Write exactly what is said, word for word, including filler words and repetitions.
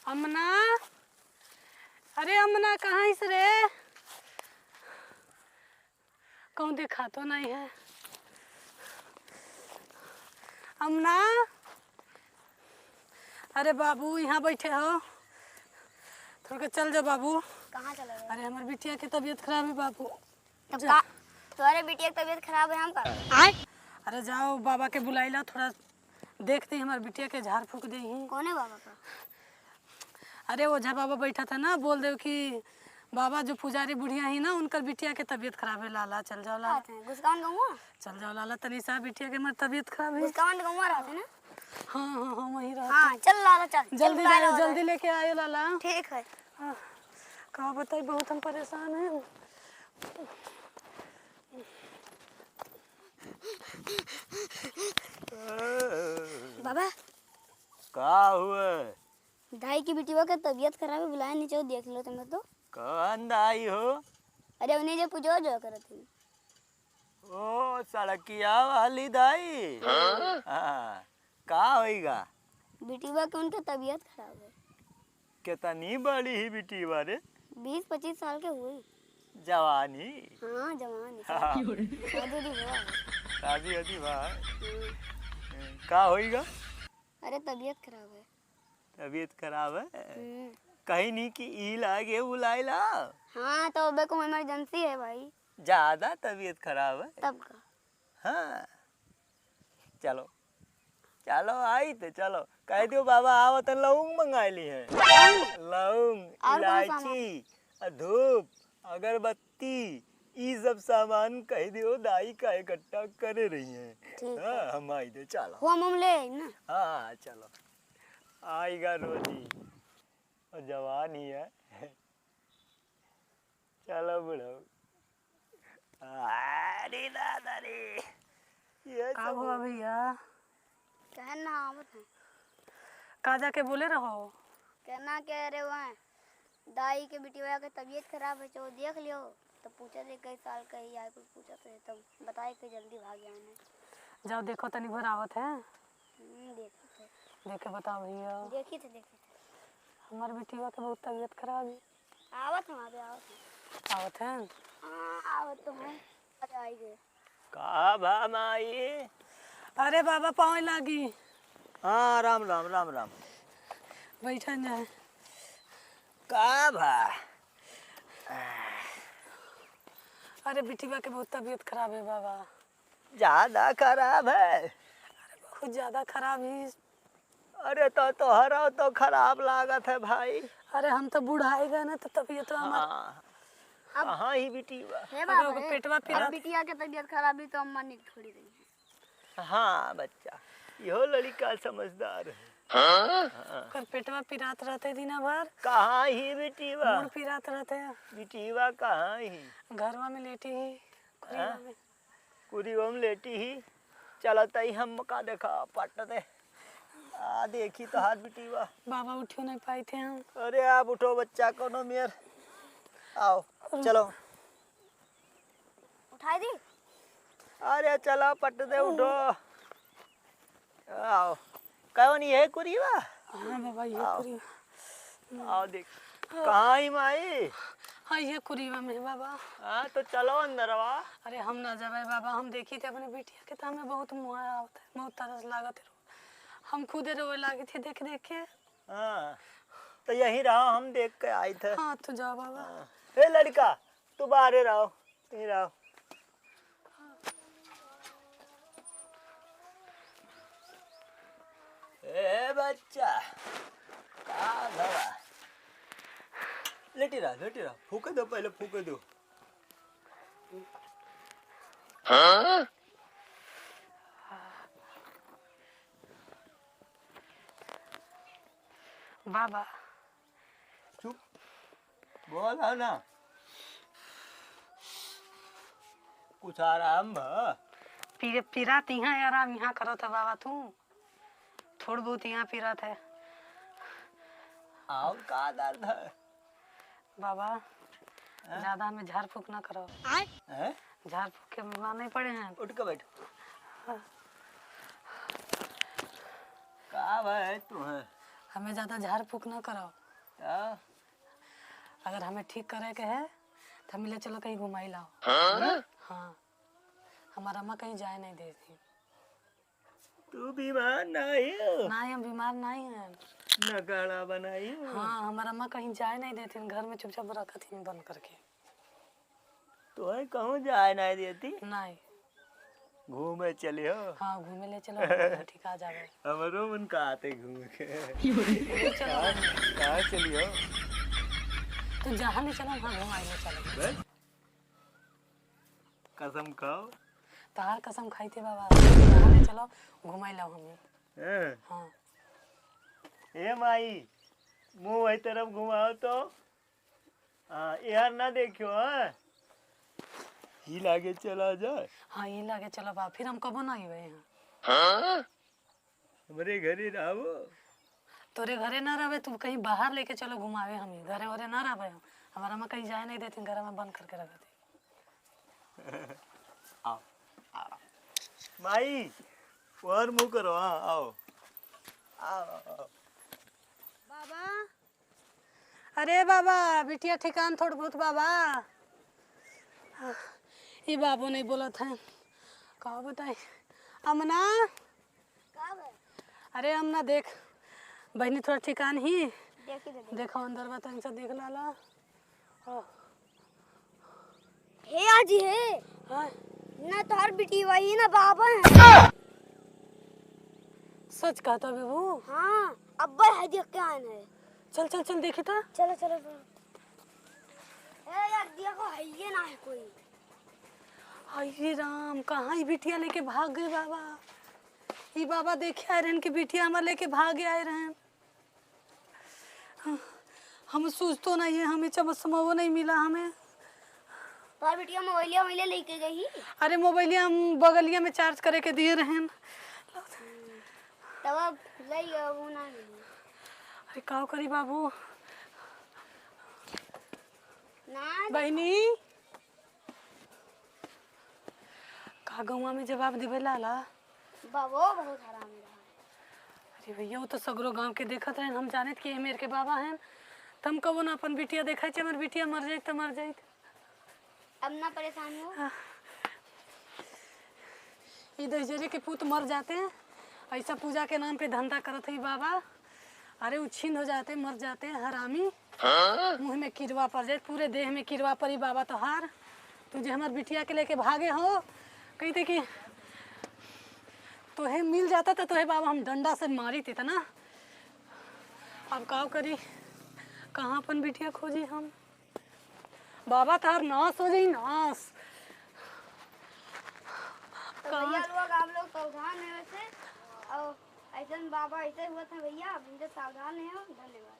अमना, अरे अमना, कहाँ हइस रे? कहूँ देखातो नहीं है। अमना, अरे बाबू, यहाँ बैठे हो, थोड़ा के चल जाओ बाबू। कहाँ चला गया? अरे हमार बिटिया के तबीयत खराब है बाबू। तब जा। का तोहरे बिटिया के तबीयत खराब है हम का? आय? अरे जाओ, बाबा के बुलाई ला, थोड़ा देख दी हमार बिटिया के, झाड़ फूँक देही। कौने बाबा का? अरे ओझा बाबा बैठा था ना, बोल दे कि बाबा जो पुजारी बुढ़िया ही ना, उनकर बिटिया के तबीयत खराब है लाला, चल जाओ लाला। अच्छा, घुसकावन गौवा? चल जाओ लाला, तनी सा बिटिया के हमार तबीयत खराब है। घुसकावन गौवा रहते ना? हाँ, हाँ, हाँ, वहीं रहते। हाँ, चल लाला, चल, चल जल्दी लाला, जाओ, जल्दी लेके आयो लाला। ठीक है। हाँ, का बताई, बहुत हम परेशान हैं। बाबा। का हुए? दाई की बिटिया के तबीयत खराब है, बुलाए नीचे, देख लो तुम तो। कौन दाई हो? अरे उन्हें जो पूजो जो करत है। ओ सड़किया वाली दाई। हाँ। हाँ, का होइगा? बिटिया के उनके तबीयत खराब है। कितनी बड़ी ही बिटिया रे? बीस पच्चीस साल के हुई। जवानी? हाँ, जवान है। हाँ। शादी उदी हुआ है। शादी उदी हुआ है? हम्म। हम्म, का होइगा? अरे, तबीयत खराब है। तबीयत खराब है? हम्म। कहीं नहीं कि ई लागे, उ लाइला। हाँ, तो अबे को emergency है भाई। ज्यादा तबीयत खराब है? तब का? हाँ। चलो, चलो, आई तो चलो। कह दियो बाबा आवत है, लौंग मंगाई ली है। लौंग, और कौन सा इलायची, आ धूप, अगरबत्ती, ई सब सामान कह दियो दाई का इकट्ठा करे रही है। ठीक है। हाँ, हम आई दे, चलो। हम, हम ले आई ना। हाँ, हाँ, चलो। आइगा रोजी। और जवान ही है। चलो बुढ़ऊ। अरे दादा रे, ये का सब हुआ हो- भैया? कहन ना आवत है। का जाके बोले रहो? कहना के अरे वह दाई के बिटिया के तबीयत खराब है, चो देख लियो। तो पूछत है कई साल का ही आए, कुछ पूछत है, तब बताए के जल्दी भाग आए हैं। जाओ देखो, तनी भर आवत है। हम्म, देखी थे। देखे बताओ भैया। देखी थे, देखी थे। हमार बिटिया के बहुत तबीयत खराब है। आवत हूँ, अबे आवत हूँ। आवत हैं? हाँ, आवत तो हैं। अरे आई गए। का भा माई? अरे बाबा, पाँव लागी। हाँ, राम, राम, राम, राम। बैठन जाए। का भा? अरे बिटिया के बहुत तबीयत खराब है बाबा। ज्यादा खराब है? अरे बहुत ज्यादा खराब ही। अरे तो तोहरा तो खराब लागत है भाई। अरे हम तो बुढ़ाई गए ना, तो तबीयत हमार हाँ। अब कहाँ ही बिटिया? हे अबे बाबा, ओकर हे, पेटवा अब पिरात। बिटिया के तबीयत खराब ही तो अम्मा नहीं छोड़ी रही है। हाँ बच्चा, इहो लड़िका समझदार है। हाँ? हाँ। ओकर पेटवा पिरात रहते दिना भर। कहाँ ही बिटिया? मुड़ पिरात रहते। बिटिया कहाँ ही? घरवा में लेटी ही, कुरिया हाँ? में। कुरिया में लेटी ही। चलत ही हम का देखा पट दे। आ देखी तोहार बिटिया। बाबा उठियो नहीं पाई थे हम। अरे आप उठो बच्चा, कोनो मेर। आओ, चलो। उठाई दी? अरे चला पट दे, उठो। आओ। कहो नहीं है कुरिया? हाँ बाबा, ये आओ। कुरिया। आओ देख। कहाँ ही माई? हाँ, ये कुरिया में बाबा। हाँ, तो चलो अंदरवा। अरे हम ना जावे बाबा, हम देखी थे अपने बिटिया के, तो हमें बहुत मुआ आवत है, बहुत तरस लागत है। हम खुदे रोवे लागी थी देख देख के। हाँ, तो यहीं रहो, हम देख के आई थे। हाँ, तो जाओ बाबा। हाँ। ए लड़िका, तू बाहरे रहो, यहीं रहो। ए बच्चा, का भवा? लेटी रहा, लेटी रहा, फूके दो, पहले फूके दो। हाँ? बाबा। चुप। बोल ना। कुछ आराम बा? पीरे, पीरा तिहाँ आराम यहाँ करत है बाबा तू। थोड़ बहुत यहाँ पीरत है। और का दर्द है? बाबा, हाँ? ज्यादा हमें झाड़ फूँक ना करो। हैं? झाड़ फूँक के बीमार नहीं पड़े हैं। उठ के बैठ। हाँ। का भाई तू है? हमें ज्यादा झाड़ फूक ना कराओ। हाँ। अगर हमें ठीक करे के है, तो हमें ले चलो कहीं घुमाई लाओ। हाँ? हाँ। हमार अम्मा कहीं जाए नहीं देती। तू बीमार नाही हो? नाही, हम बीमार नाही हैं। नगाड़ा बनाई हो? हाँ, हमार अम्मा कहीं जाए नहीं देती, घर में चुपचाप रखत ही बंद करके। तोहे कहूँ जाए नहीं देती? नहीं। घूमे चली हो? हाँ, घूमे ले चलो, हम ठीक आ जावे। हमरो मन का आते घूमे के। ले चलो। कहाँ, कहाँ चली हो? तू जहाँ ले चलो, वहाँ घुमाई ले चलो। बस? कसम खाओ। तहार कसम खाई थे बाबा, तहार ले चलो, घुमाई लाओ हमें। हैं? हाँ। ए माई, मुँह वही तरफ घुमाओ तो। हाँ, यार ना देखियो, हाँ। ही लागे चला जा। हाँ, ही लागे चलो बाबा, फिर हम कबो ना आइबे यहाँ। हाँ? हमरे घरे रहबो? तोरे घरे ना रहबे, तू कहीं बाहर लेके चलो घुमावे हमी। घरे ओरे ना रहबे हम। हमार अम्मा कहीं जाए नहीं देती, घर में बंद करके रख देती। आओ, आओ। माई, और मुँह करो, हाँ, आओ। आओ, आओ। बाबा, अरे बाबा, बिटिया ठिकान थोड़ बहुत बाबा। ई बाबू नहीं बोलत है, का बताई? अमना, का बा? अरे अमना देख, बहिनी थोड़ा ठिकान ही। देखी दे, देखी। देखो अंदर बा, तनी सा देख लाला। हाँ। हे आजी हे। हाँ। ना तोहर बिटिया ही ना बाबा है। सच कहता बेबू? हाँ, अब्बा है देख के आन है। चल, चल, चल, देखी तो। चलो, चलो, चलो। ए, यार, देखो, है ये ना है कोई। हाय रे राम, कहाँ ई बिटिया लेके भाग गए बाबा? ई बाबा देखे आए रहन कि बिटिया हमार लेके भागे आए रहन। हम सोचतो नहीं है, हमें चमचमो नहीं मिला हमें। तोहर बिटिया मोबाइलिया मोबाइलिया लेके गई? अरे मोबाइलिया हम बगलिया में चार्ज करे के दिए रहन। तब अब ले गया, वो ना मिली। अरे का करी बाबू? ना बहिनी, का गौवा में जवाब देवे लाला? बाबो बहुत हरामी रहा। अरे भैया, वो तो सगरो गांव के देखत रहन, हम जानित कि ये मेर के बाबा हैं, त हम कबो ना अपन बिटिया देखा, चाहे हमार बिटिया मर जाइत त मर जाइत। अब ना परेशान हो। आह। ई दहिजरे के पूत मर जाते, ऐसा पूजा के नाम पे धंधा करत है बाबा। अरे उच्छिन्न हो जाते, मर जाते, हरामी। हाँ? मुँह में किरवा पड़ जाए, पूरे देह में किरवा पड़ी बाबा तोहार। तू जे हमार बिटिया के लेके भागे हो, कही थे कि तोहे मिल जाता तो तोहे बाबा हम डंडा से मारी थे ना। अब का करी, कहाँ अपन बिटिया खोजी हम? बाबा तोहार नाश हो जाई, नाश। तो कहाँ? भैया लोग, आप लोग सावधान है वैसे, और ऐसे में बाबा ऐसे हुआ था भैया, आप इनसे सावधान है, धन्यवाद।